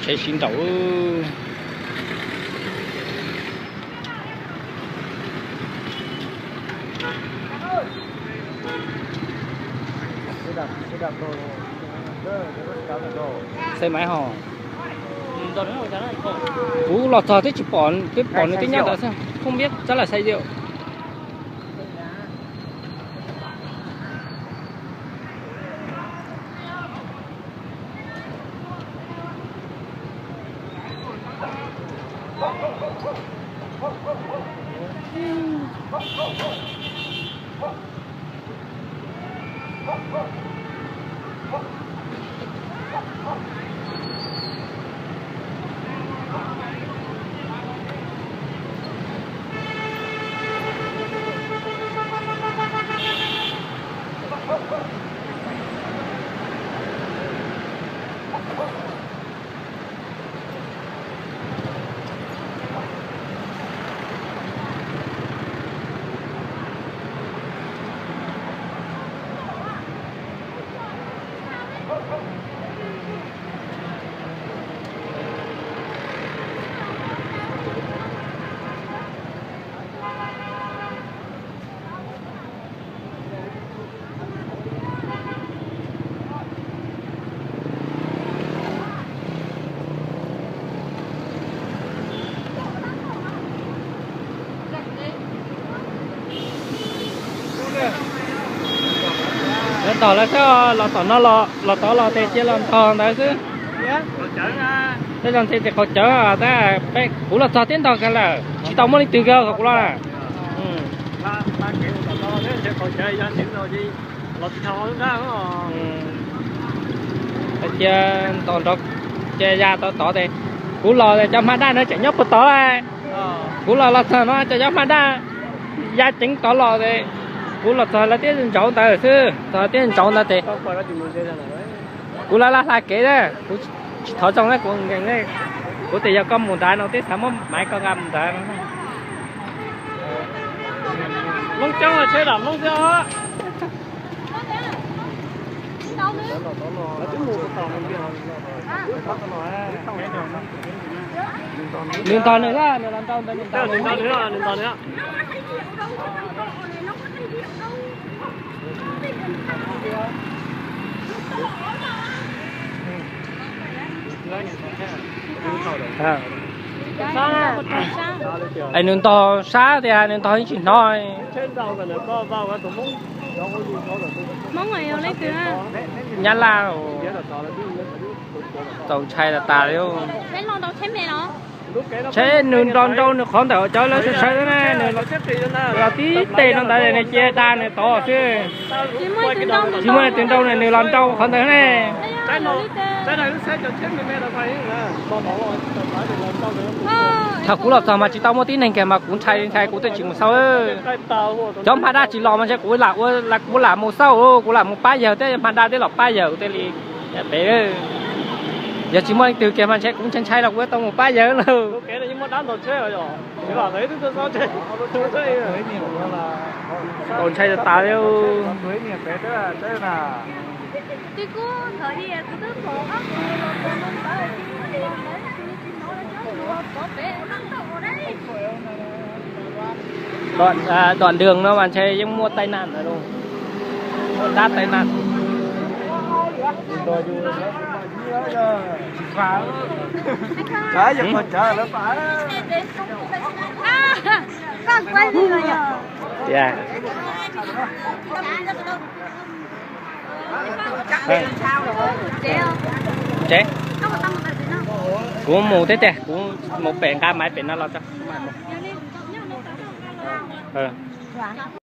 Tsheb sib nraus. Xe máy hos. Kuv los txog twb tsis pom, twb pom nws twb nyob ntawd xwb, không biết, chắc là say rượu. Los tom lawv xwb, los tom no los, los tod los tes cia los ntog ntawd xwb. Tej zaum ntshe tes qhov cawv, tab peb kuv los txog thiab ntog kawg lawm, tsis tau muaj leej twg kiag qhov kuv los. Cia ntog nrov, cia ya tod tod tes, kuv los cov hma daj no tseem nyob puag tod lawm. Kuv los los txog no cov, cov hma daj ya ceev tod los tes, kuv los txog lawv twb ntsauv ntawd xwb, txog twb ntsauv ntawd tes, kuv lawv laj hla kev na, kuv tsis thov zoo na, kuv nkees na. Kuv tias yog koj mus nrad no twb xav muab maiv koj nqa mus nrad no. Hmoob coob, tsheb dam Hmoob xwb os. Nws ntog nws na, nws los nrau ntawd nws ntog nws. Es nws ntog sab tias nws ntog yeej tsis hnov. Nyab Laj, txaus ntshai tas tas li. Tsheb nws nrau nrau nws qhov ntawm cov lawv sawv sawv na, nws los tib teg rau ntawd nws cia da nws tod xwb. Tsis muaj leej twg nrau, nws los nrau qhov ntawd ne. Thaum kuv los txog mas tsis tau muaj tib neeg kiag mas kuv ntshai ntshai kuv thiaj tsis mus xauj. Cov hma daj tsis los mas ntshe kuv lam ua, kuv lam mus xauj, kuv lam mus pab yawg thiab, hma daj twb los pab yawg kuv thiaj li pem. Yog tsis muaj leej twg kiag mas ntshe kuv ntshai ntshai los kuv tau mus pab yawg lawm. Txaus ntshai tas tas li. Đoạn, à, đoạn đường nó mà xe giống mua tai nạn rồi luôn. Mua đá tai nạn. Chả giờ còn chả lỡ phải. Dạ. Tsev. Kuv mus thiab tiag, kuv mus pem nqa maiv pem no los tso.